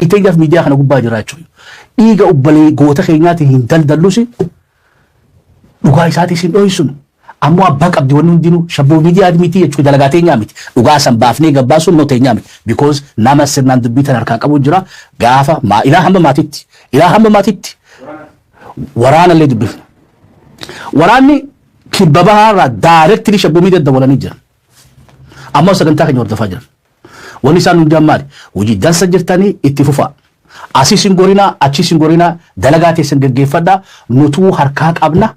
Iteenyaaf miidiyaa kana gubbaa jira jechuudha. Dhiiga obbolee goota keenyaatiin hin daldallusi, dhugaa isaatis hin dho'isunu. Ammoo abbaa qabdi wanni hundinuu shabboo miidiyaa miti jechuudha, dalagaa teenyaa miti. Dhugaa san baafnee gabbaasuun no teenyaa miti. Because nama sirnaan dubbii tan harkaa qabu jira, gaafa ilaa hamma maatitti, ilaa hamma maatitti waraanallee dubbifna. Waraanni kibba bahaarraa directly shabboo miidiyaa dabalanii jiran. Ammoo sagantaa keenya hordofaa jiran. Wanni isaan hundaan maali? Hojii dansa jirtanii itti fufaa. Asis hin gorinaa, achis hin gorinaa, dalagaa teessan gaggeeffadhaa, nutuu harkaa qabna,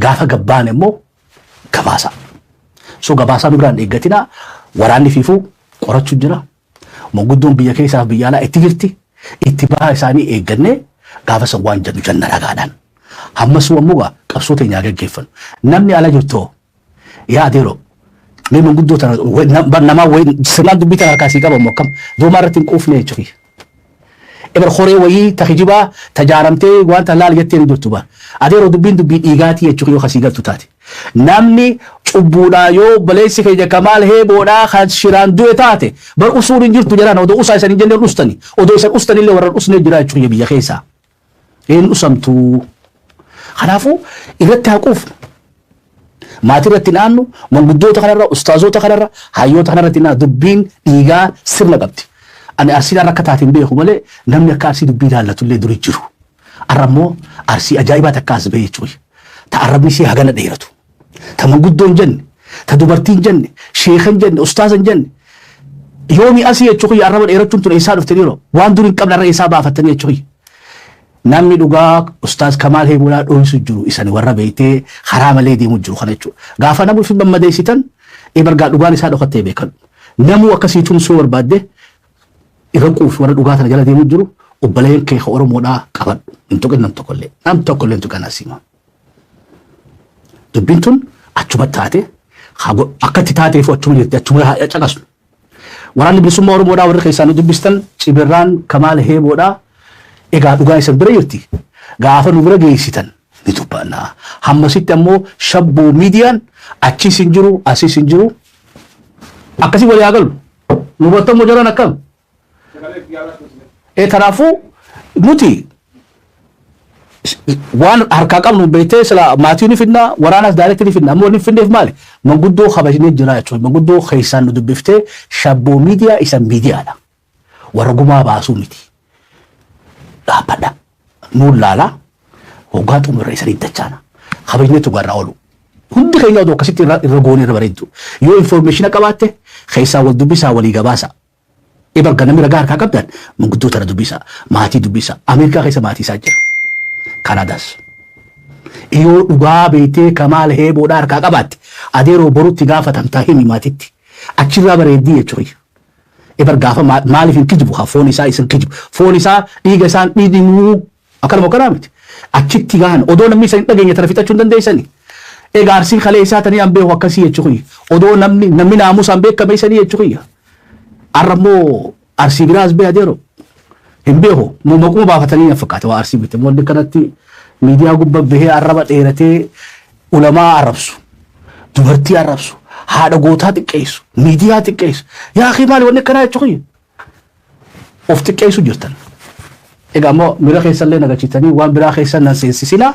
gaafa gabbaan immoo gabaasa. So gabaasaa nu biraan eeggatinaa, waraanni fiifuu qorachuu jira. Manguddoon biyya keessaaf biyya alaa itti jirti. Itti bahaa isaanii eeggannee gaafa san waan jennu janna ragaadhaan. Hammasuu ammoo qabsoo teenyaa gaggeeffannu. Namni ala jirtoo yaa adeeroo, mee manguddoo tana namaa wayi sirnaan dubbii tana harkaa sii qabamu akkam doomaa irratti hin quufne jechuudha. Ebar horee wayii ta kijibaa tajaaramtee waan tan laal jettee hin jirtu bara. Adeeroo, dubbiin dubbii dhiigaatii jechuudha yoo kasii galtu taate. Namni cubbuudhaa yoo obboleessi keenya Kamaal Heeboodhaa kan shiraan du'e taate, bar usuun hin jirtu jedhaan, odoo usaa isan hin jenneen ustani. Odoo isan ustanillee warra usnee jira jechuudha biyya keessaa. Een usamtuu. Kanaafuu irratti haa quufnu. Maatii irratti naannu, manguddoota kanarra, ustaazota kanarra, hayyoota kanarratti naannu, dubbiin dhiigaa sirna qabdi. Ani Arsiidhaan akka taateen beeku malee namni akka Arsii dubbii ilaallatullee duri jiru. Arra immoo Arsii ajaa'ibaa takka as bahee jechuudha. Ta arrabni ishee hagana dheeratu. Ta manguddoo hin jenne, ta dubartii hin jenne, sheeka hin jenne, ustaaza hin jenne. Yoomi asii jechuudha arraba dheerachuun tun eessaa dhufte dhiiroo? Waan dur hin qabne arra eessaa baafattanii jechuudha. Namni dhugaa Ustaaz Kamaal Heebuudhaa dhohisu jiru isani warra beektee karaa malee deemu jiru kana jechuudha. Gaafa nama fi mammadeessitan ebargaa dhugaan isaa dhokattee beekan. Namuu akkasii tumsuu barbaadde irra quufi, warra dhugaa tana jala deemu jiru obboleen kee Oromoodhaa qabadhu. Hin tuqin nam tokkollee. Nam tokkollee hin tuqin asiima. Dubbiin tun achuma taate, akkatti taateef achuma jirti, achuma haa caqasnu. Waraanni bilisummaa Oromoodhaa warri keessaa nu dubbistan, Cibirraan Kamaal Heeboodhaa egaa dhugaa isan bira jirti. Gaafa nu bira geessitan ni dubbanna. Hammasitti ammoo shabboo miidiyaan achis hin jiru, asis hin jiru. Akkasii walii haa galu. Nu hubattammoo jaran akkam? Kanaafuu nuti waan harkaa qabnu beektee sila maatii ni finna, waraanaas direct ni finna. Ammoo ni finneef maali? Manguddoo kabajnee jira jechuudha. Manguddoo keessaan nu dubbiftee shabboo miidiyaa isa miidiyaadha. Warra gumaa baasuu miti. Dhaabbadha. Nuun laalaa hoggaa xumurra isanii dachaana. Kabajnee tugarraa oolu. Hundi keenya odoo akkasitti irra goonee irra bareeddu. Yoo information qabaatte keessaa wal dubbisaa, walii gabaasa. Ebar namni ragaa harkaa qabdan manguddoo tana dubbisa, maatii dubbisa. Ameerikaa keessa maatii isaa jira. Kanaadaas. Yoo dhugaa beektee Kamaal Heeboodhaa harkaa qabaatte, adeeroo, borutti gaafatamtaa himi maatitti. Achirraa bareeddii jechuudha. Ebar gaafa maaliif hin kijibu haa foon isaa isin kijibu. Foon isaa dhiiga isaan dhiidhimuu akkanuma akkanaa miti. Achitti gahan odoo namni isa hin dhageenye tana fixachuu hin dandeessani. Egaa Arsiin kalee isaa tanii an beeku akkasii jechuudha. Odoo namni naamusaan beekame isanii jechuudha. Arra immoo Arsii biraas bee adeero. Hin beeku. Moo maquma baafatanii na fakkaate waa Arsii miti. Wanni kanatti miidiyaa gubbaa bahee arraba dheeratee ulamaa arrabsu. Dubartii arrabsu. Haadha gootaa xiqqeessu. Miidiyaa xiqqeessu. Yaa akii, maali wanni akkanaa jechuudha? Of xiqqeessu jirtan. Egaa immoo mira keessallee nagachiitanii waan biraa keessa nan seensisinaa.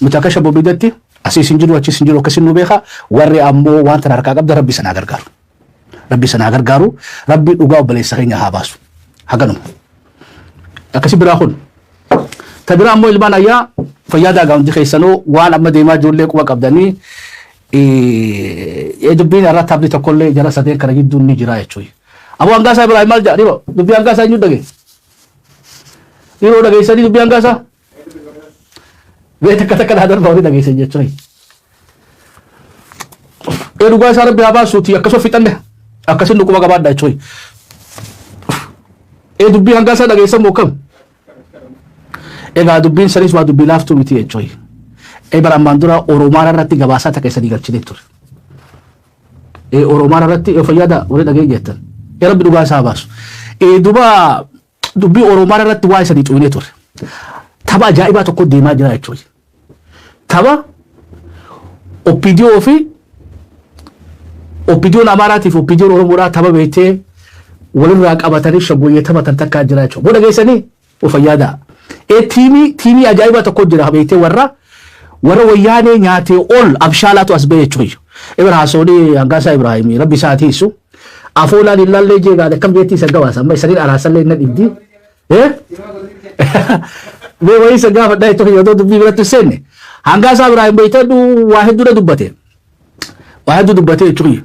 Nuti akka shabboo biidatti asiis hin jiru, achiis hin jiru, akkasin nu beeka. Warri ammoo waan tana harkaa qabda, Rabbi sanaa gargaaru. Rabbi sanaa gargaaru. Rabbi dhugaa obboleessa keenya haa baasu. Haganuma. Akkasi biraa kun. Ta biraa ammoo ilmaan ayyaa fayyaa daagaa, hundi keessanuu waan amma deemaa ijoollee quba qabdanii, dubbiin irraa taphni tokkollee jara sadeen kana gidduun ni jira jechuudha. Aboo, hangaasaa Ibrahim maal jedha dhiroo, dubbii hangaasaa eenyu dhagee? Dhiroo, dhageessanii dubbii hangaasaa? Bee takka takka naa darba horii dhageessan jechuudha. Dhugaa isaa Rabbi haa baasuuti, akkasuma fixanne akkasin nu quba qabaadha jechuudha. Dubbii hangaasaa dhageessan moo kam? Egaa dubbiin sanis waa dubbii laaftuu miti jechuudha. Bara ammaan dura Oromaan irratti gabaasaa takka isanii galchinee ture. Oromaan irratti fayyaada warri dhagee jettan. Rabbi dhugaa isaa baasu. Duba dubbii Oromaan irratti waa isanii xuyinee ture. Tapha ajaa'ibaa tokko deemaa jira jechuudha. Tapha OPDO fi OPDOn Amaaraatiif OPDOn Oromoodhaa tapha beektee Walirraa qabatanii shaggooyyee taphatan takkaa jira jechuudha. Booda geessanii of fayyaadaa. Tiimii ajaa'ibaa tokko jira beektee, warra Wayyaanee nyaatee ol abshaalaatu as ba'e jechuudha. Ibra haasoonii Hangaasaa Ibraahim rabbi isaa tiisu. Afoolaan ilaallee jeegaadha akkam jeetti isa gabaasa, amma isaniin araarsallee inni dhibdi. Mee wayii isa gaafadhaa jechuudha yoo dubbii biratti seenne. Hangaasaa Ibraahim beektadhu waa hedduudha dubbate. Waa hedduu dubbate jechuudha.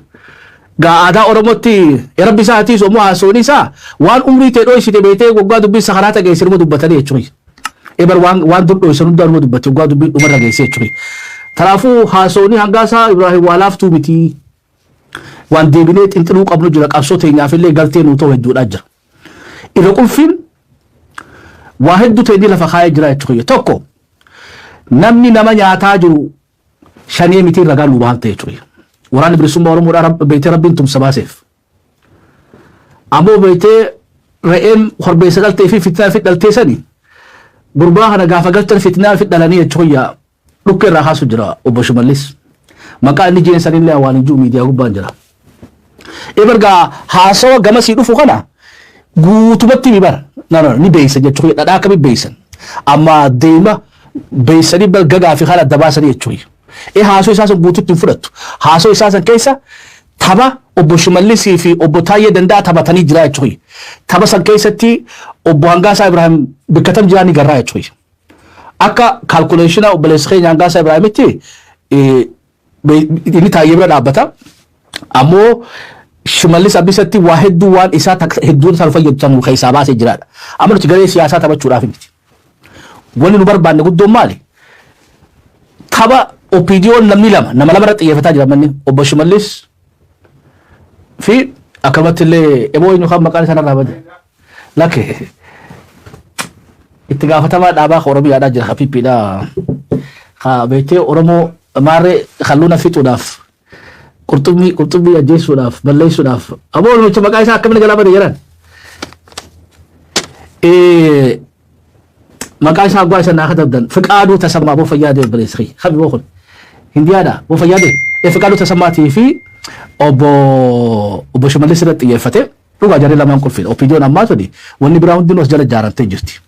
Gaa aadaa Oromootti rabbi isaa tiisu ammoo haasoon isaa waan umrii ta'e dhoysite beektee waggaa dubbii sakaraa geesse numa dubbatanii jechuudha. Ebar waan dur dhoysan hundaa numa dubbate waggaa dubbii dhumarra geesse jechuudha. Kanaafuu haasoonii Hangaasaa Ibraahim waa laaftuu miti. Waan deebinee xinxiluu qabnu jira, qabsoo teenyaaf illee galtee nuu ta'u hedduudhaa jira. Irra qulfiin waa hedduu ta'e inni lafa kaayee jira jechuudha. Tokko, namni nama nyaataa jiru shanee miti, ragaa nuu bahan ta'e jechuudha. Waraanni Bilisummaa Oromoodhaa beektee rabbiin tumsa baaseef. Ammoo beektee re'een korbeessa dhaltee fi fitnaa fi dhaltee sani gurbaa kana gaafa galtan fitnaa fi dhalanii jechuudha. Dhukkee irraa kaasu jira obbo Shimallis. Maqaa inni jeen sanillee waan hin jiru miidiyaa gubbaan jira. Ebargaa haasawa gamasii dhufu kana guutumatti ni bara. No, ni beeysan jechuudha. Dhadhaa akkamii beeysan? Amma deema beeysanii gagaa fi kana adda baasanii jechuudha. Haasoo isaa sun guututti hin fudhattu. Haasoo isaa san keessa tapha obbo Shimallisii fi obbo Taayyee Danda'a taphatanii jira jechuudha. Tapha san keessatti obbo Hangaasaa Ibraahim bikkatam jiraa ni garraa jechuudha. Akka calculation obboleessa keenya Hangaasaa Ibraahimitti inni Taayyee bira dhaabbata. Ammoo Shimallis Abdiisatti waa hedduu waan isaa hedduun isaan fayyadu san keessaa baasee jiraadha. Amma nuti garee siyaasaa taphachuudhaaf miti. Wanni nu barbaanne guddoon maali? Tapha OPDO'n namni lama nama lama irratti xiyyeeffataa jira manni obbo Shimallis fi akkanumatti illee eboo eenyu kan maqaan isaa narraa bade. Lakke, itti gaafatamaa dhaabaa ka Oromiyaadhaa jira, ka PPdhaa. Ka beektee Oromoo maarree kalluuna fixuudhaaf, qurxummii ajjeesuudhaaf, balleessuudhaaf, aboo namicha maqaa isaa akkamiin jalaa bade jedhan. Maqaa isaa abbaa isa naa katabdan, Fiqaaduu Tasammaa, boo fayyaa deem baleessa kiyya kami boo kun Hindiyaadha, boo fayyaa deem. Fiqaaduu Tasammaatii fi obbo Shimallis irratti xiyyeeffate. Dhugaa jarri lamaan qulfiidha. OPDO'n ammaa tuni wanni biraa hundinuu as jala ijaaramtee jirti.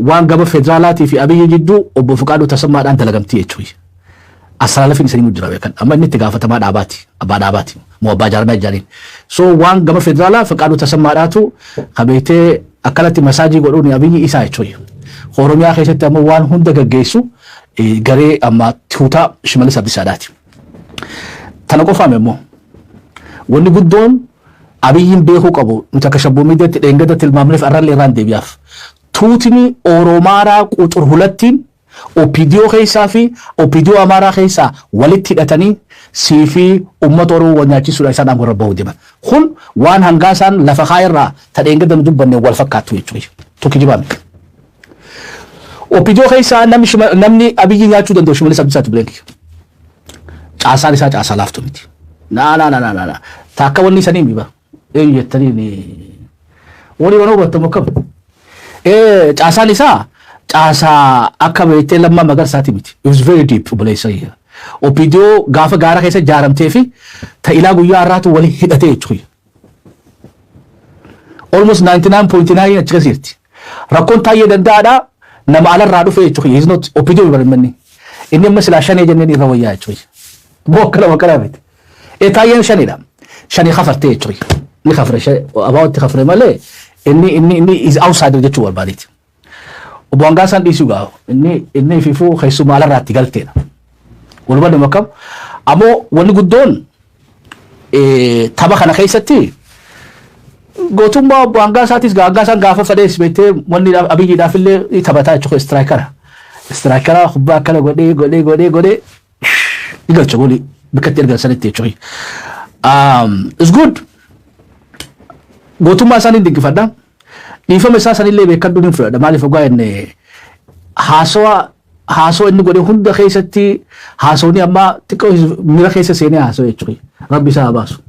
Waan gama federaalaatii fi Abiyyi jidduu obbo Fiqaaduu Tasammaadhaan dalagamtii jechuudha. Asalaalafiin isanii jira beekan. Amma inni itti gaafatamaa dhaabaati. Abbaa dhaabaati. Moo abbaa jaarmaa ijaariin. So waan gama federaalaa Fiqaaduu Tasammaadhaatu kabeetee akkanatti masaajii godhuun Abiyyi isaa jechuudha. Oromiyaa keessatti ammoo waan hunda gaggeessu garee amma tuutaa Shimallis Abdiisaadhaati. Tana qofaame immoo wanni guddoon Abiyyiin beekuu qabu, nuti akka Shabboo Miidiyaatti dheengada tilmaamneef arrallee irraan deebi'aaf. Tuutni Oromaaraa quxur hulattiin OPDO keessaa fi OPDO Amaaraa keessaa walitti hidhatanii sii fi uummata Oromoo wal nyaachisuudhaan isaan aangoo irra bahuu deeman. Kun waan hangaa isaan lafa kaayirraa ta dheengada nu dubbanne wal fakkaattu jechuudha. Tokki jibaame. OPDO keessaa namni Abiyyi nyaachuu danda'u Shimallis Abdiisaati bileenki. Caasaan isaa caasaa laaftu miti. Naa naa naa naa naa. Taakka wanni isanii mi ba. Eenyu jettanii ni. Walii waan hubattamu akkam. Caasaan isaa caasaa akka beektee Lammaa Magarsaati miti. It was very deep, obboleessa. OPDO gaafa gaara keessa ijaaramtee fi ta'ilaa guyyaa har'aatu wali hidhatee jechuudha. Almost 99.9 achi keessa jirti. Rakkoon Taayyee Danda'aadha, nama alarraa dhufe jechuudha. He is not OPDO barammanni. Inni amma silaa shanee jenneen irra wayyaa jechuudha. Boo akkana akkana miti. Taayyeen shanidha. Shanii kafartee jechuudha. Ni kafre, abaawatti kafre malee inni is outsider jechuu barbaadeeti. Obbo Hangaasaan dhiisuu gaa inni ififuu keessumaa alarraa itti galteedha. Walumaa akkam ammoo wanni guddoon tapha kana keessatti gootummaa obbo Hangaasaatis gaa Hangaasaan gaafa fadhees beektee wanni Abiyyiidhaaf illee taphataa jechuudha, striker. Striker kubbaa akkana godhee godhee godhee godhee ni galcha goolii bakka itti ergan sanitti jechuudha. It's good. Gootummaa isaanii dinqifadha. Dhiifama isaa sanillee beekadhu ni fudhadha. Maaliif ogaa jenne, haasawa inni godhe hunda keessatti haasawni ammaa xiqqoo mira keessa seenee haasawa jechuudha. Rabbi isaa haa baasu.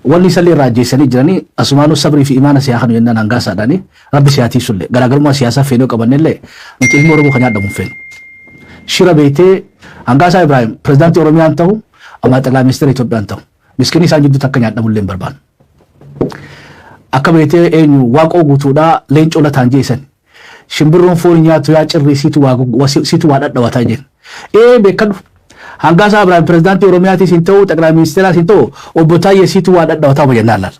Wanni isallee irraa ajjeessanii jiranii asumaanuu sabrii fi imaana siyaa kanu jennaan Hangaasaadhaani rabbi siyaa tiisullee garaagarummaa siyaasaa feenuu qabannellee nuti ilmi Oromoo kan nyaadhamu hin feenu. Shira beektee Hangaasaa Ibraahim pirezidaantii Oromiyaan ta'u amma xaqilaa ministeera Itoophiyaan ta'u miskiinii isaan jidduutti akka nyaadhamullee hin barbaannu. Akka beetee eenyu Waaqoo Guutuudhaa Leencoo Lataan jeesan. Shimbirroon foon nyaatu yaa cirrii siitu waa dhadhawataa jenna. Ee, beekadhu. Hangaasaa Ibrahim pirezidaantii Oromiyaatis hin ta'u, xaqilaa ministeeraas hin ta'u, obbo Taayyee siitu waa dhadhawataa jennaan laala.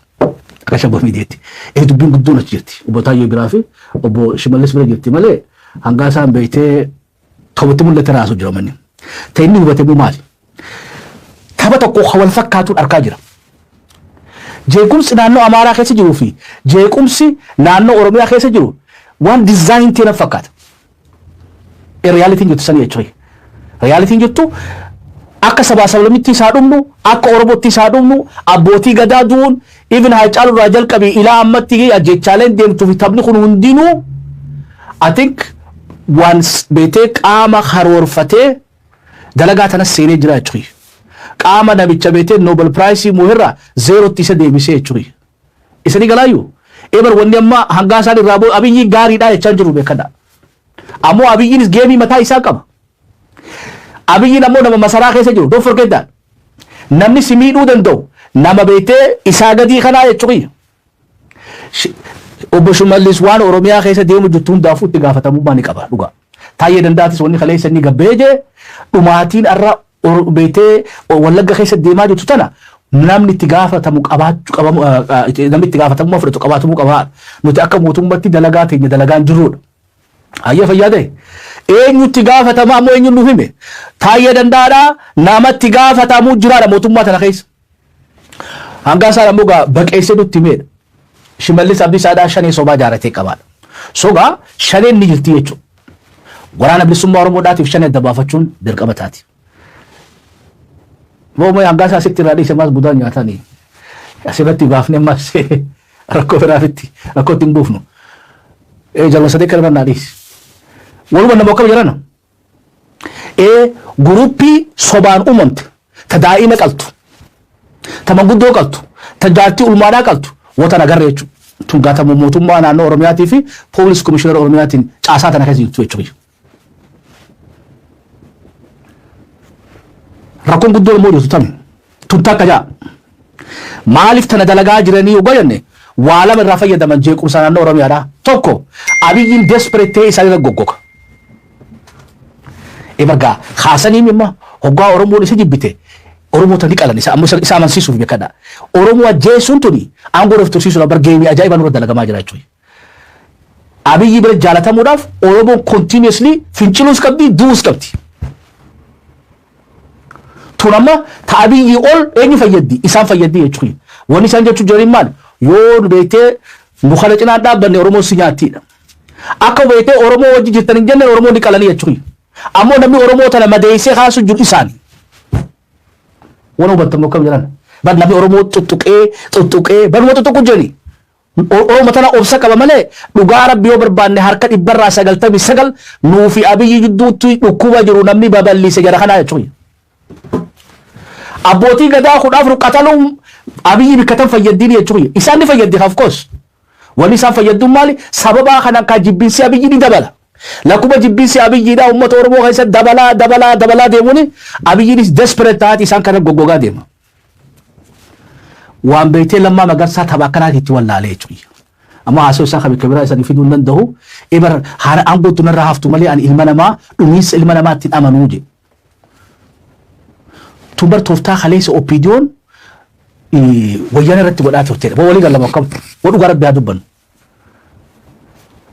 Akka Shabboo Miidiyaatti. Ee, dubbiin guddoon achi jirti. Obbo Taayyee biraa fi obbo Shimallis bira jirti malee hangaasaan beektee kabatti mul'ate raasuu jira manni. Ta'e inni hubate immoo maali? Tapha tokko wal fakkaatuun argaa jira. Jeequmsi naannoo Amaaraa keessa jiruu fi jeequmsi naannoo Oromiyaa keessa jiru waan design ta'e fakkaata. Realityn jirtu sanii jechuudha. Realityn jirtu akka sabaa sablammitti isaa dhumnu, akka Oromootti isaa dhumnu, abbootii gadaa du'uun, even Haacaaluu irraa jalqabii ilaa ammatti ajjechaaleen deemtuu fi taphni kun hundinuu, I think, waan beetee qaama karoorfatee dalagaa tanas seenee jira jechuudha. Qaama namicha beetee Nobel Prize muhirra zeerootti isa deebisee jechuudha. Isanii galaayyuu? Ebar wanni amma hangaa isaan irraa booda Abiyyi gaariidha jechaa jiru beekadha. Ammoo Abiyyiinis game mataa isaa qaba. Abiyyiin ammoo nama masaraa keessa jiru. Don't forget that. Namni si miidhuu danda'u nama beektee isaa gadii kanaa jechuudha. Obbo Shimallis waan Oromiyaa keessa deemu jirtu hundaafuu itti gaafatamummaa ni qaba dhugaa. Taayyee Dandaatis wanni kaleessa inni gabbee jee dhumaatiin irra beektee Wallagga keessa deemaa jirtu tana namni itti gaafatamu qabaachuu qabamu, namni itti gaafatamummaa fudhatu qabaatamuu qaba. Nuti akka mootummaatti dalagaa teenya dalagaan jirrudha. Hayyee, fayyaa ta'e. Eenyutti gaafatama ammoo eenyu nuuf hime? Taayyee Dandaadhaa namatti gaafatamuu jiraadha mootummaa tana keessa. Hangaa isaan ammoo baqeessee nutti himeedha. Shimallis Abdiisaadhaa shanee sobaa jaaratee qabaadha. Sogaa shaneen ni jirti jechuudha. Waraana Bilisummaa Oromoodhaatiif shanee adda baafachuun dirqama taati. Booma hangaa isaa asitti irraa dhiise maas budaan nyaatanii asirratti baafnee ammas rakkoo biraafitti rakkoo ittiin buufnu. Jalma sadee kana naa dhiisi. Waluma nama akkam jedhana. Groupii sobaan uumamte ta daa'ima qaltu, ta manguddoo qaltu, ta jaartii ulmaadhaa qaltu wanta agarre jechuudha. Tun gaatamu mootummaa naannoo Oromiyaatii fi poolis komishinara Oromiyaatiin caasaa tana keessa jirtu jechuudha. Rakkoon guddoon immoo jirtu tami tun takka jaa. Maaliif tana dalagaa jiranii yoo jenne, waa lama irraa fayyadaman jeequmsa naannoo Oromiyaadhaa. Tokko, Abiyyiin desperate ta'ee isaanirra goggoga. Ebargaa haasanii immoo hoggaa Oromoon isa jibbite Oromoota ni qalan, isa ammoo isa amansiisuuf beekadha. Oromoo ajjeesuun tuni aangoo of tursiisuudhaaf bar game ajaa'ibaa nurra dalagamaa jira jechuudha. Abiyyi bira jaalatamuudhaaf Oromoon continuously finciluus qabdi, du'uus qabdi. Tun amma ta Abiyyi ol eenyu fayyaddi? Isaan fayyaddi jechuudha. Wanni isaan jechuu jiran maal? Yoo nu beektee nu kana cinaan dhaabbanne Oromoon si nyaattiidha. Akka beektee Oromoo wajji jirtan hin jenne Oromoon ni qalanii jechuudha. Ammoo namni Oromoo tana madeessee kaasu jiru isaani. Waan hubattamu akkam jedhan. Bar namni Oromoo tuttuqee tuttuqee baruma tuttuqu jedhani. Oromoo tana obsa qaba malee dhugaa Rabbi yoo barbaanne harka 99% nuu fi Abiyyi jidduutti dhukkuba jiru namni babal'ise jara kanaa jechuudha. Abbootii gadaa 14 qataluun Abiyyi bikkatan fayyaddiin jechuudha. Isaan ni fayyaddi, of course. Wanni isaan fayyadduun maali? Sababaa kana akka jibbinsi Abiyyi ni dabala. Lakkuma jibbinsi Abiyyiidha uummata Oromoo keessa dabalaa dabalaa dabalaa deemuun Abiyyiinis desperate taati isaan kana goggogaa deema. Waan beektee Lammaa Magarsaa tapha akkanaati itti wallaalee jechuudha. Amma haasoo isaa kan biraa isanii fiduu hin danda'u. Ibar haala aangootu narraa haftu malee ani ilma namaa dhumiinsa ilma namaa ittiin amanuu jedhe. Tun bar tooftaa kaleessa OPDOn wayyaana irratti godhaa turtedha. Walii galama akkam dhugaa Rabbi haa dubbannu.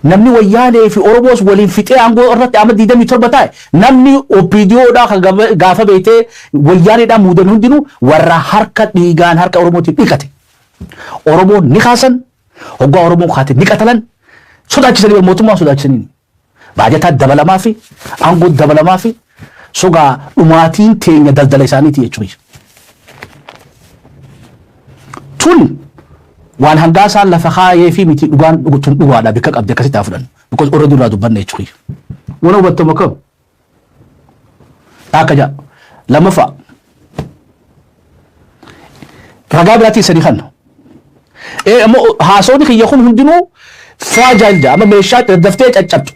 Namni Wayyaanee fi Oromoos waliin fixee aangoo irratti amma 27 taa'e, namni OPDOdhaa kan gaafa beektee Wayyaaneedhaan muudame hundinuu warra harka dhiigaan harka Oromootiin dhiqate. Oromoon ni kaasan, hoggaa Oromoon kaate ni qatalan, sodaachisanii mootummaan sodaachisanii. Baajataa dabalamaa fi aangoo dabalamaa fi sogaa dhumaatiin teenya daldala isaaniiti jechuudha. Tun waan hangaa isaan lafa kaayee fi miti, dhugaan tun dhugaadha, bikka qabdi akkasitti haa fudhannu. Because already irraa dubbanne jechuudha. Waan hubattamu akkam? Akka jaa. Lammaffaa. Ragaa biraatiin sadii kanna. Ee, ammoo haasawni kiyya kun hundinuu fragile jaa, amma meeshaa daddaftee caccabtu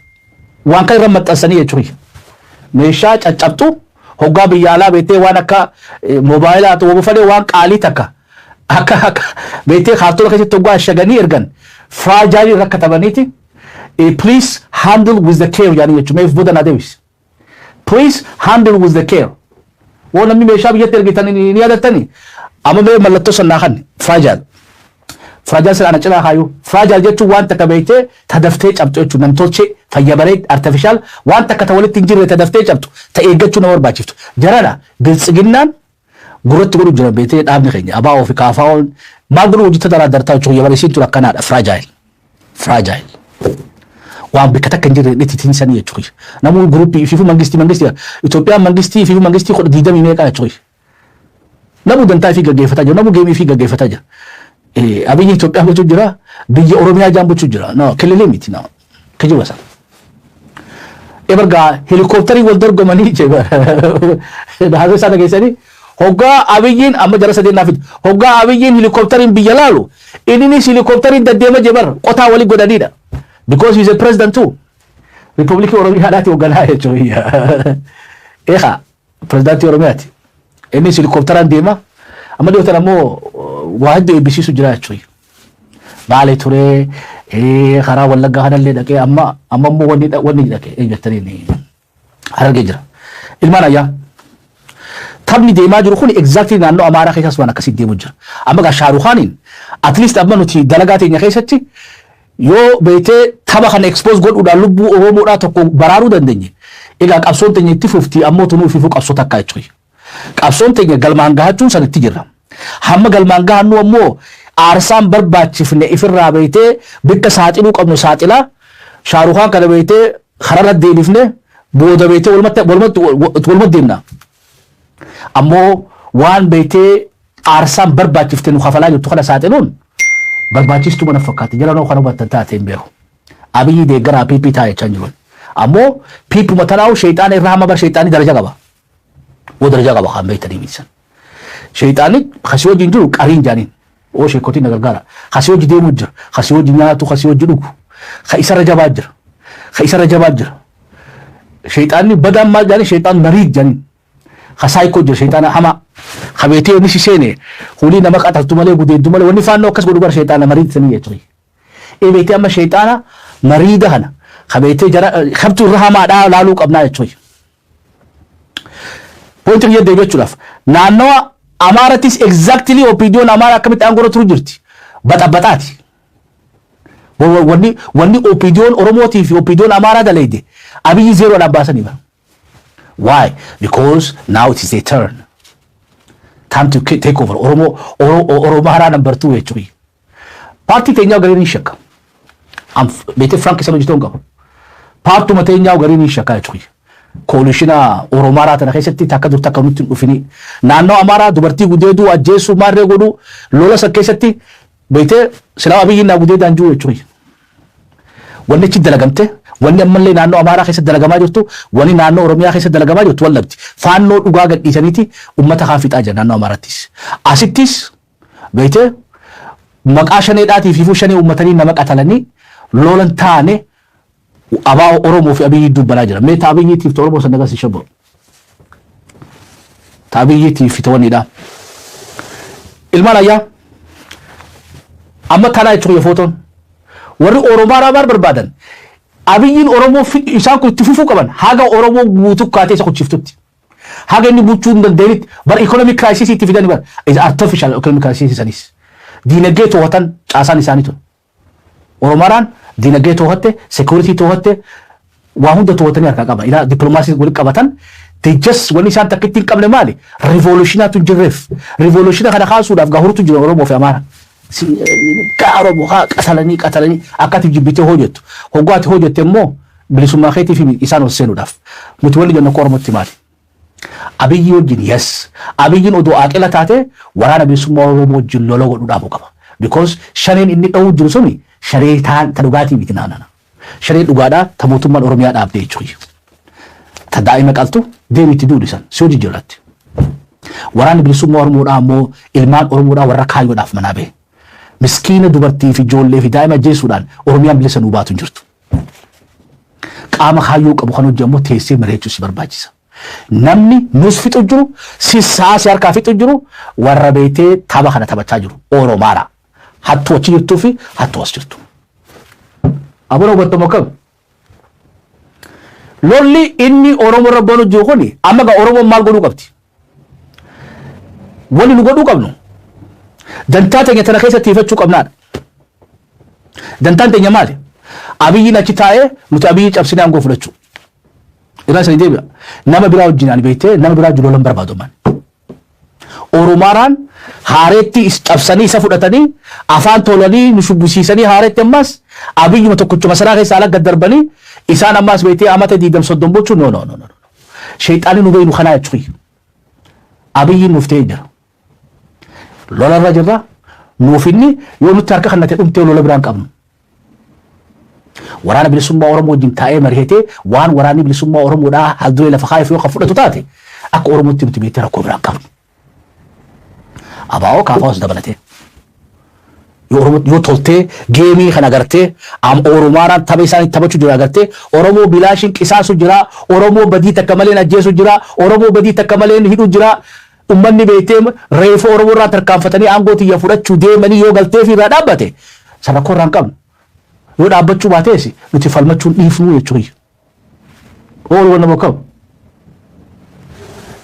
waan kan irra maxxansanii jechuudha. Meeshaa caccabtu hoggaa biyya alaa beektee waan akka moobaayilaa ta'uu fadhee waan qaalii takka Akka beektee kaartoona keessatti hoggaa shaganii ergan fragile irra katabaniiti, "Please handle with the care" jedhanii jechuudha. Meef booda naa deebisi. "Please handle with the care." Woo namni meeshaa biyyatti ergitan ni yaadattani. Amma mee mallattoo sannaa kan fragile. Fragile sana ana cinaa kaayu. Fragile jechuun waan takka beektee tadaftee cabxu jechuudha. Namtolchee fayya baree artificial waan takka ta walitti hin jirre tadaftee cabxu ta eeggachuu nama barbaachiftu. Jarana biltsiginnaan gurratti godhu jira beektee dhaabni keenya ABO fi KFO'n maal godhu hojii daraa dartaa jechuudha. Yabarisiin tun akkanaadha, fragile. Fragile. Waan bikka takka hin jirre itti tinsanii jechuudha. Namni guruppii ifiifuu mangistii Itoophiyaan mangistii ifiifuu mangistii 20 meeqaa jechuudha. Namuu dantaa ifii gaggeeffataa jira. Namuu geemii ifii gaggeeffataa jira. Abiyyi Itoophiyaa bulchuu jira. Biyya Oromiyaa jaan bulchuu jira. No, kililii miti, no. Kijiba sana. Ebargaa helikoophtarii wal dorgomanii haasoo isaa dhageessanii hoggaa Abiyyiin amma jara sadeen naaf hoggaa Abiyyiin helikoophteriin biyya laalu inninis helikoophteriin deddeema jebar qotaa walii godhaniidha. Because he is a president too. Riippubilikii Oromiyaadhaati hoogganaa jechuudha. Eegaa pirezidaantii Oromiyaati. Innis helikoophteraan deema. Amma dhiyootan ammoo waa hedduu eebbisiisu jira jechuudha. Baalee turee, karaa Wallaggaa kanallee dhaqee, amma immoo wanni dhaqee jettaniin Harargee jira. Ilmaan ayyaa. Taphni deemaa jiru kun exactly naannoo Amaaraa keessas waan akkasii deemu jira. Amma gaa Shaarukaaniin at least amma nuti dalagaa teenya keessatti yoo beetee tapha kana expose godhuudhaan lubbuu Oromoodhaa tokko baraaruu dandeenye. Egaa qabsoon teenya itti fufti, ammoo tunuu ififuu qabsoo takkaa jechuudha. Qabsoon teenya galmaan gahachuun san itti jirra. Hamma galmaan gahannu ammoo aarsaan barbaachifne ifirraa beetee bikka saaxiluu qabnu saaxilaa, Shaarukaan kana beetee kararra deebifne booda beetee walumatti deemna. Ammoo waan beetee aarsaan barbaachifte nu kafalaa jirtu kana saaxiluun barbaachistuu mana fakkaate jala noo kana hubattan taate hin beeku. Abiyyi deeggaraa PP taa'e jechaa jiru. Ammoo PP matanaa'u sheexaana irraa hamma bar sheexaanii daraja qaba. Woo daraja qaba kan beektanii miisan. Sheexaanni kasii wajjin jiru qariin jaaniin. Oo sheekotiin na gargaara. Kasii wajji deemuu jira. Kasii wajji nyaatu, kasii wajji dhugu. Ka isarra jabaa jira. Ka isarra jabaa jira. Sheexaanni badaan maal jaaniin? Sheexaan mariid jaaniin. Ka saayikoo jira, sheexaana hamaa. Ka beetee inni si seene hulii nama qaxaltu malee gudeeddu malee wanni faannoo akkas godhu bara sheexaana mariid sanii jechuudha. Ee beetee amma sheexaana mariida kana ka beetee jara kabtu irra hamaadhaa laaluu qabnaa jechuudha. Pointi kiyya deebi'achuudhaaf, naannawa Amaarattis exactly OPDOn Amaara akkamitti aangoo irra turu jirti. Baxabaxaati. Wanni OPDOn Oromootii fi OPDOn Amaaraa dalayde Abiyyi zeeroodhaan baasanii bara. Why? Because now it is their turn. Time to take over. Oromoo Oromaaraa number 2 jechuudha. Paartii teenyaa gariin hin shakka. Beetee Frank isa hojjetuu hin qabu. Paartuma teenyaa gariin hin shakka jechuudha. Coalition Oromaaraa tana keessatti takka dur takka nutti hin dhufini. Naannoo Amaaraa dubartii gudeeduu, ajjeesuu, maarree godhuu, lola san keessatti beetee silaa Abiyyiin naa gudeedaan jiru jechuudha. Wanni achi dalagamte, wanni ammallee naannoo Amaaraa keessatti dalagamaa jirtu, wanni naannoo Oromiyaa keessatti dalagamaa jirtu wal dhabdi. Faannoo dhugaa gadhiisaniiti uummata kaan fixaa jira naannoo Amaarattis. Asittis beetee maqaa shaneedhaatii fi shanee uummatanii nama qatalanii lolan taane abaa Oromoo fi Abiyyi dubbanaa jira. Mee ta Abiyyiitiif ta Oromoo sana agarsiisa shabbo. Ta Abiyyiitiif ta wanniidha. Ilmaan ayyaa amma tanaa jechuudha footoon. Warri Oromoo baar barbaadan Abiyyiin Oromoo isaan kun itti fufuu qaban haga Oromoo guutuu kaatee isa kuchiftutti. Haga inni bulchuu hin dandeenyetti bar economic crisis itti fidani bar is artificial economic crisis sanis. Diinagdee to'atan caasaan isaanii tun. Oromoodhaan diinagdee to'atte, security to'atte, waa hunda to'atanii harkaa qaban. Ilaa dippiloomaasii walitti qabatan. They just wanni isaan takka ittiin qabne maali? Revolutionaatu hin jirreef. Revolutiona kana kaasuudhaaf gahurutu jira Oromoo fi Amaara. Kaa Oromoo haa qatalanii qatalanii akka ati jibbitee hojjettu. Hoggaa ati hojjette immoo bilisummaa keetii fi isaan ol seenuudhaaf. Nuti wanni jennu akka Oromootti maali? Abiyyi wajjin, yes. Abiyyiin odoo aqila taate waraana bilisummaa Oromoo wajjin lola godhuu dhaabuu qaba. Because shaneen inni dha'uu jiru suni shanee ta dhugaatii miti naanana. Shaneen dhugaadhaa ta mootummaan Oromiyaa dhaabdee jechuudha. Ta daa'ima qaltu deemitti duudhisan si hojii jiraatti. Waraanni bilisummaa Oromoodhaa ammoo ilmaan Oromoodhaa warra kaayyoodhaaf manaa bahe. Miskiina dubartii fi ijoollee fi daa'ima ajjeesuudhaan Oromiyaan bilisa nuu baatu hin jirtu. Qaama kaayyoo qabu kan hojii ammoo teessee mari'achuu si barbaachisa. Namni nus fixu jiru, sissaasi harkaa fixu jiru, warra beektee tapha kana taphachaa jiru. Oromaara. Hattuu achi jirtuu fi hattuu as jirtu. Abuna hubattamu akkam? Lolli inni Oromoo irra banu jiru kuni amma gaa Oromoon maal godhuu qabdi? Wanni nu godhuu qabnu dantaa teenya tana keessatti ifachuu qabnaadha. Dantaan teenya maali? Abiyyiin achi taa'ee nuti Abiyyi cabsinee aangoo fudhachuu. Irraa isanii deebi'a. Nama biraa wajjin ani beektee nama biraa wajjin lolan barbaadu ammaan. Oromaaraan haareetti cabsanii isa fudhatanii afaan tolanii nu shubbisiisanii haareetti ammas Abiyyuma tokkichuma sanaa keessaa ala gad darbanii isaan ammas beektee amata 20-30 bulchuu, no, no, no, no. Sheexaanni nu beeynu kanaa jechuudha. Abiyyiin nuuf ta'ee jira. Lola irra jirra. Nuuf inni yoo nutti harka kennate dhumtee lola biraan qabnu. Waraana Bilisummaa Oromoo wajjin taa'ee mari'atee waan Waraanni Bilisummaa Oromoodhaa haalduree lafa kaa'eef yoo kan fudhatu taate, akka Oromootti nuti beektee rakkoo biraan qabnu. Abaa'oo kaafaas dabalatee. Yoo Oromoo yoo toltee geemii kana agartee am Oromaaraan tapha isaan taphachuu jira agartee, Oromoo bilaashin qisaasu jira, Oromoo badii takka maleen ajjeesu jira, Oromoo badii takka maleen hidhu jira. Uummanni beektee reefu Oromoo irraa tarkaanfatanii aangoo tiyya fudhachuu deemanii yoo galtee fi irraa dhaabbate, san rakkoo irraa hin qabnu. Yoo dhaabbachuu baatees nuti falmachuun dhiifnuu jechuudha. Oolu wanna bakkamu.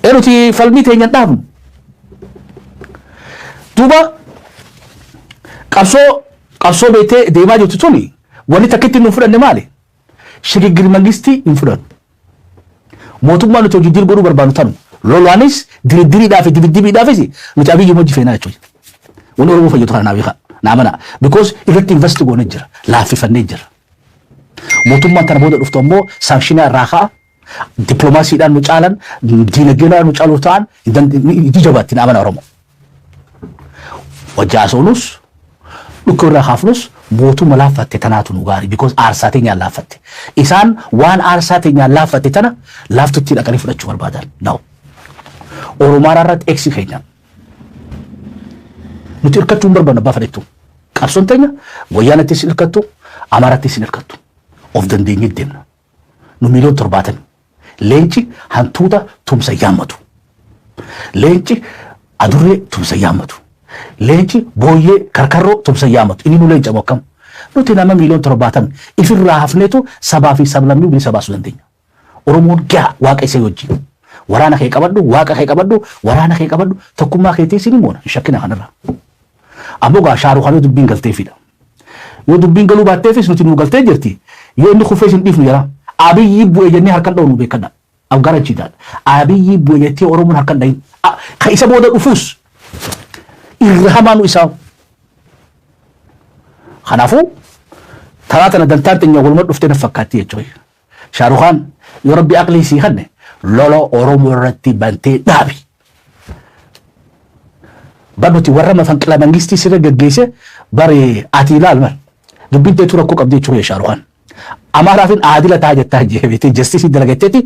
Ee, nuti falmii teenya hin dhaabnu. Duuba qabsoo beektee deemaa jirtu tuni wanni takkitti nu fudhanne maali? Shigigir mangistii hin fudhannu. Mootummaa nuti hojii godhuu barbaannu tanu. Lolaanis, diriddiriidhaa fi dibiddibiidhaafis nuti Abiyyi hojii feenaa jechuudha. Wanni Oromoo fayyadu kana naa beekaa. Naa mana. Because irratti invest goonee jira. Laaffifannee jira. Mootummaan tana booda dhuftu ammoo sanctionii irraa ka'a. Dippiloomaasiidhaan nu caalan, diinagdeedhaan nu caalu ta'an ni jabaatti, naa mana Oromoo. Wajjaasoonus dhukkoo irraa kaafnus mootummaa laaffatte tanaatu nu gaarii, because aarsaa teenyaan laaffatte. Isaan waan aarsaa teenyaan laaffatte tana laaftutti dhaqanii fudhachuu barbaadan. No. Oromaara irratti eeksi keenya. Nuti hirkachuu hin barbaannu abbaa fedhettu. Qabsoon teenya Wayyaanattis hin hirkattu, Amaarattis hin hirkattu. Of dandeenyee deemna. Nu 70,000,000. Leenci hantuuta tumsa yaammatu. Leenci adurree tumsa yaammatu. Leenci booyyee karkarroo tumsa yaammatu. Inni nu leenca moo akkam? Nuti nama 70,000,000 ifirraa hafneetu sabaa fi sablammii bilisa baasuu dandeenya. Oromoon gaha waaqa isa wajjin. Waraana kee qabadhu, waaqa kee qabadhu, waraana kee qabadhu, tokkummaa keetii isin moona hin shakkina kanarra. Ammoo gaa Shaarukaanoo dubbiin galteefidha. Yoo dubbiin galuu baatteefis nuti nuu galtee jirti. Yoo inni kufee isin dhiifnu jira. Abiyyi bu'e jennee harkan dha'u nu beekadha. Afgaarachiidhaan. Abiyyi bu'e jettee Oromoon harkan dhahin. Ka isa booda dhufuus irra hamaa nu isaa. Kanaafuu taraa tana dantaan teenya waluma dhuftee na fakkaatti jechuudha. Shaarukaan, yoo Rabbi aqlii sii kenne, lola Oromoo irratti bantee dhaabi. Bar nuti warra mafanqila mangistii sirra gaggeesse bari ati ilaal mar. Dubbiin teetu rakkoo qabdi jechuudha, Shaarukaan. Amaaraafin aadila ta'a jettaa jeebite justice dalagatteeti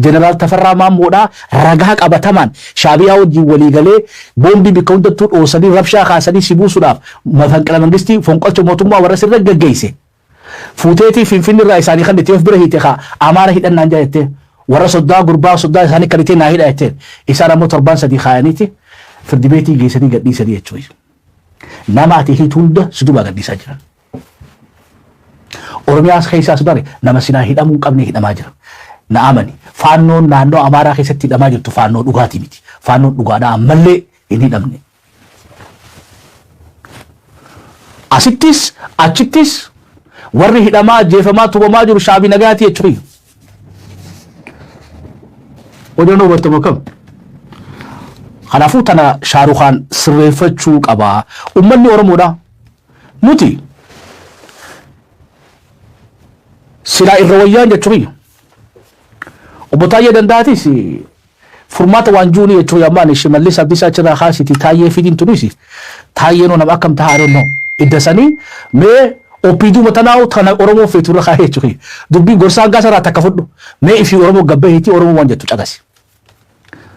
Jeneraal Tafarraa Maammoodhaa ragaa qabatamaan Shaabiyaa wajjin walii galee boombii bakka hundattuu dhoosanii rabshaa kaasanii si buusuudhaaf mafanqila mangistii fonqolcha mootummaa warra sirra gaggeesse. Fuuteetii Finfinni irraa isaanii kan itti of bira hiite kaa Amaara hidhannaan jaa jettee warra soddaa gurbaa soddaa isaanii kan itti naa hidha jetteen isaan ammoo torbaan 3 kaayaniiti firdi beetii geessanii gadhiisanii jechuudha. Nama ati hiitu hunda si dubaa gadhiisaa jiran. Oromiyaas keessaas bare nama sinaa hidhamuu hin qabne hidhamaa jira. Na amani, Faannoon naannoo Amaaraa keessatti hidhamaa jirtu faannoo dhugaatii miti. Faannoon dhugaadhaa ammallee hin hidhamne. Asittis achittis warri hidhamaa, ajjeefamaa, tumamaa jiru shaabii nagayaati jechuudha. Odoon hubattamu akkam? Kanaafuu tana Shaarukaan sirreeffachuu qaba. Uummanni Oromoodha. Nuti silaa irra wayyaan jechuudha. Obbo Taayyee Danda'aatis furmaata waan juunii jechuudha. Ammaan Shimallis Abdiisaa achirraa kaasiti Taayyee fidiin tunis Taayyeen nama akkam ta'a, I don't know. Idda sanii mee OPD matanaa'u tana Oromoo feetu irra kaa'ee jechuudha. Dubbii gorsaa hangaa sarraa takka fudhu. Mee ifii Oromoo gabbaheetii Oromoo waan jettu caqasi.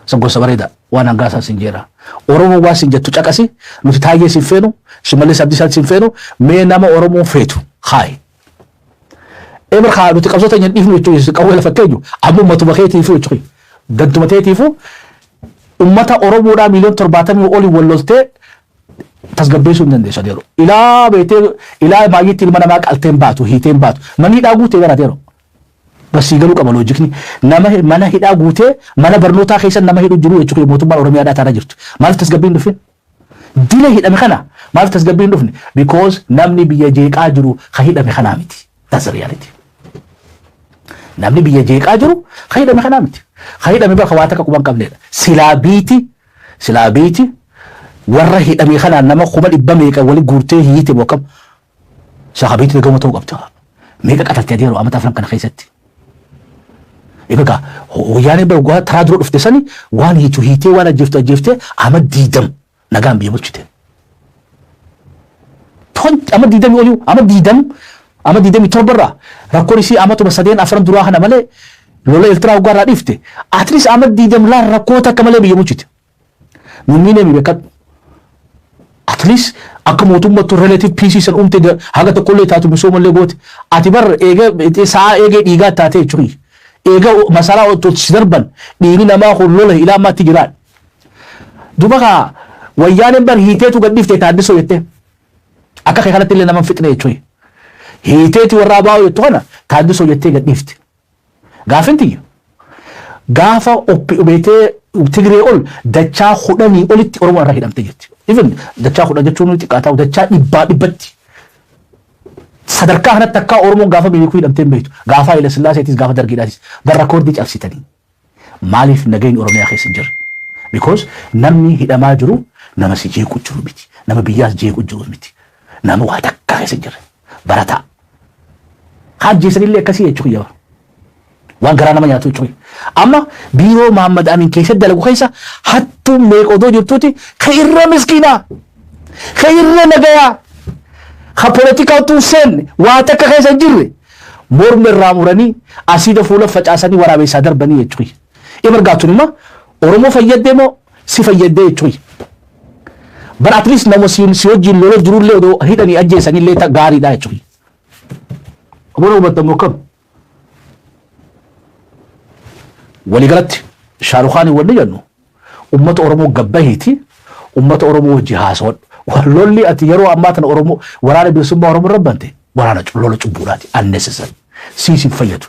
San gorsa bareeda waan hangaa isaa sin jeera. Oromoo waan sin jettu caqasi. Nuti Taayyee sin feenu, Shimallis Abdiisaa sin feenu, mee nama Oromoo feetu kaa'i. Eber kaa nuti qabsoo teenya dhiifnu jechuudha, qawwee lafa keenyu amma uummatuma keetii fi jechuudha. Gantuma teetiifu ummata Oromoodhaa miiliyoon 70 olii wal loltee tasgabbeessuu hin dandeessu adeero. Ilaa beetee ilaa baay'eetti ilma namaa qalteen baatu, hiiteen baatu. Manni hidhaa guutee bara adeero. Basii galuu qaba loojikni. Nama mana hidhaa guutee, mana barnootaa keessa nama hidhu jiru jechuudha mootummaan Oromiyaadhaa taanaa jirtu. Maaliif tasgabbiin dhufin? Dila hidhame kana maaliif tasgabbiin dhufne? Because namni biyya jeeqaa jiru ka hidhame kanaa miti. That's the reality. Namni biyya jeeqaa jiru ka hidhame kanaa miti. Ka hidhame bakka waa takka quban qabneedha. Silaa biiti, silaa biiti warra hidhame kanaan nama 100,000 meeqa wali guurtee hiite bokkam. Saka biiti gama ta'uu qabda. Meeqa qataltee adeero amata 4 kana keessatti? Egaa wayyaanee bara taraa dura dhufte sani waan hiitu hiitee, waan ajjeeftu ajjeeftee, ama 20 nagaan biyya bulchite. Ama 20 olii, ama 20, ama 27 irraa rakkoon isii amatuma sadeen afran duraa kana malee, lola Eertiraa waggaa irraa dhiifte, at least ama 20 laan rakkoo takka malee biyya bulchite. Mummiin emi beekadhu. At least akka mootummaatti relative peace san uumte, haga tokkollee taatu misoomallee goote. Ati bar eega sa'a eegee dhiigaa taate jechuudha. Eega masaraa si darban dhiigni namaa kun lola ilaa ammaatti jiraan. Duba kaa wayyaaneen bar hiiteetu gad dhiifte Taaddisoo jettee. Akka kee kanatti illee nama hin fixne jechuudha. Hiiteeti warra abaa'oo jettu kana Taaddisoo jettee gad dhiifte. Gaafin tiyya. Gaafa oppi beetee Tigree ol dachaa 10 olitti Oromoo irraa hidhamte jirti. Even dachaa 10 jechuun xiqqaa ta'u, dachaa dhibbaa dhibbatti. Sadarkaa kanatti akka Oromoon gaafa Minilikuu hidhamtee hin beektu. Gaafa Haile Sillaaseetis, gaafa Dargiidhaatis. Bar record cabsitanii. Maaliif nageenyi Oromiyaa keessa hin jirre? Because namni hidhamaa jiru nama si jeequ jiru miti. Nama biyyaas jeequ jiru miti. Nama waa takka keessa hin jirre. Barataa. Haan jeessanillee akkasii jechuudha. Waan garaa nama nyaatu jechuudha. Amma biiroo Muhammad Amin keessatti dalagu keessa hattuun meeqa odoo jirtuuti, ka irra miskiinaa, ka irra nagayaa, ka poolitikaa utuu hin seenne, waa takka keessa hin jirre morma irraa muranii asiida fuula facaasanii waraabessaa darbanii jechuudha. Ibar gaatun immoo Oromoo fayyadee moo si fayyadee jechuudha. Bara at least nama si wajjin lola jirullee odoo hidhanii ajjeesanillee gaariidha jechuudha. Obbo hubattamu kam? Waliigalatti Shaarukaanii wanni jennu, ummata Oromoo gabbahiiti ummata Oromoo wajji haasawadhu. Lolli ati yeroo ammaa tana Oromoo, Waraana Bilisummaa Oromoo irra bante waraana lola cubbuudhaati, unnecessary. Siis hin fayyadu.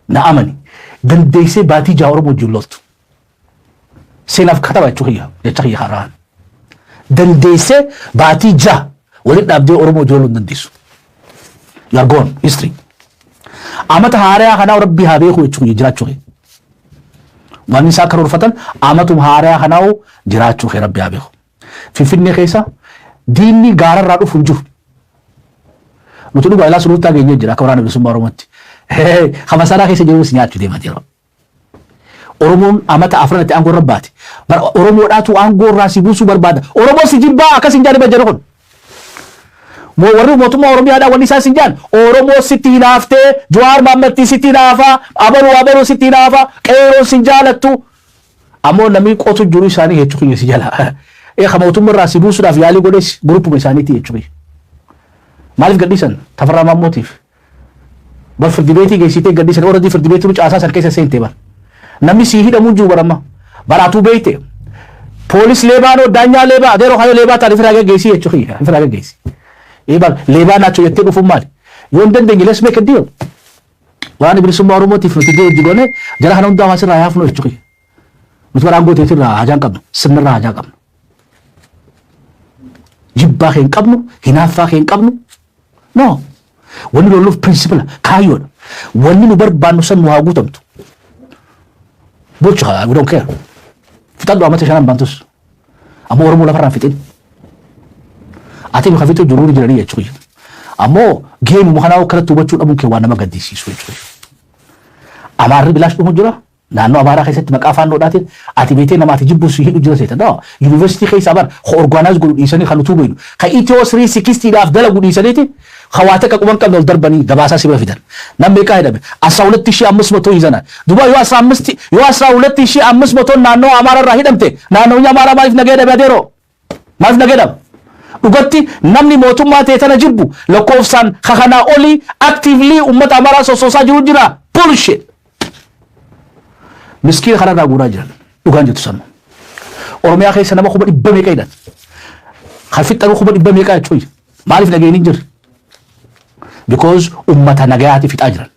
Na amani. Dandeessee baatii 6 Oromoo wajjin loltu. Seenaaf kataba jechuu kiyya, jecha kiyya har'aan. Dandeessee baatii 6 walitti dhaabdee Oromoo wajjin loluu hin dandeessu. You are gone. History. Amata haarayaa kanaa Rabbi haa beeku jechuu kiyya jiraachuu kee. Waan isaa karoorfatan amatuma haarayaa kanaa jiraachuu kee Rabbi haa beeku. Finfinnee keessa diinni gaararraa dhufu hin jiru. Nuti dhugaa ilaa Sulultaa geenyee jira akka Waraana Bilisummaa Oromootti. Hamasaraa keessa jirus nyaachuu deemaa jira. Oromoon amata 4 itti aangoo irra baate. Oromoodhaatu aangoo irraa si buusuu barbaada. Oromoo si jibbaa akkas hin jaani bajjara kun. Moo warri mootummaa Oromiyaadhaa wanni isaan sin jaan Oromoo sitti hinaaftee, Jawaar Maammattii sitti hinaafaa, abaluu abaluu sitti hinaafaa, qeeroon sin jaalattu. Ammoo namni qotu jiru isaanii jechuu kiyya si jala. Ee mootummaa irraa si buusuudhaaf yaalii godhes group uma isaaniiti jechuu kiyya. Maaliif gadhiisan? Tafarraa Maammootiif. Bar firdi beetii geessitee gadhiisan, already firdi beetii caasaa san keessa seente bar. Namni sii hidhamuu jiru bar amma. Baraatuu beeyte. Poolis ሌባ ነው, ዳኛ ሌባ, adeeroo kaayoo ሌባ ta'an ifirraa gaggeessii jechuu kiyya, ifirraa gaggeessi. Ee bar ሌባ ናቸው jettee dhufuun maali? Yoo hin dandeenye, let's make a deal. Waraana Bilisummaa Oromootiif nuti deal goone, jara kana hundaa asirraa yaafnu jechuu kiyya. Nuti bara aangoo teetirraa hajaa hin qabnu, sirnarraa hajaa qabnu. Jibbaa kee hin qabnu, hinaaffaa kee hin qabnu. No. Wanni lolluuf principle kaayyoodha. Wanni nu barbaannu san nu haa guutamtu. Bulchu, we don't care. Fixadhu amata 5 baantus. Ammoo Oromoo lafarraan fixin. Ati nu kafixu jiruu jiranii jechuudha. Ammoo geemuma kanaa akkanatti hubachuu dhabuun kee waan nama gaddisiisu jechuudha. Amaarri bilaash dhumu jira. Naannoo Amaaraa keessatti maqaa faannoodhaatiin ati beetee nama ati jibbu si hidhu jira seeta. No, yuunivarsiitii keessaa bar organize godhu dhiisanii kan utuu beenu. Kan Itiyoo 360dhaaf dalagu dhiisaniiti kan waa takka quban qabne ol darbanii gabaasaa si bira fidan. Namni meeqaa hidhame? 12,500 ይዘናል. Duba yoo አስራ አምስት yoo 12,500 naannoo Amaaraa irraa hidhamte, naannoon Amaaraa maaliif nagee dhabe adeeroo? Maaliif nagee dhabe? Dhugatti namni mootummaa ta'e tana jibbu lakkoofsaan kakanaa olii actively uummata Amaaraa sossoosaa jiru jira. Bullshit. Miskiina kanarraa guuraa jiran, dhugaan jettu sanuma. Oromiyaa keessa nama 100,000 meeqa hidhan. Kan fixxanuu 100,000 meeqa jechuun maaliif nageenyi hin jirre? Because ummata nagayaati fixaa jiran.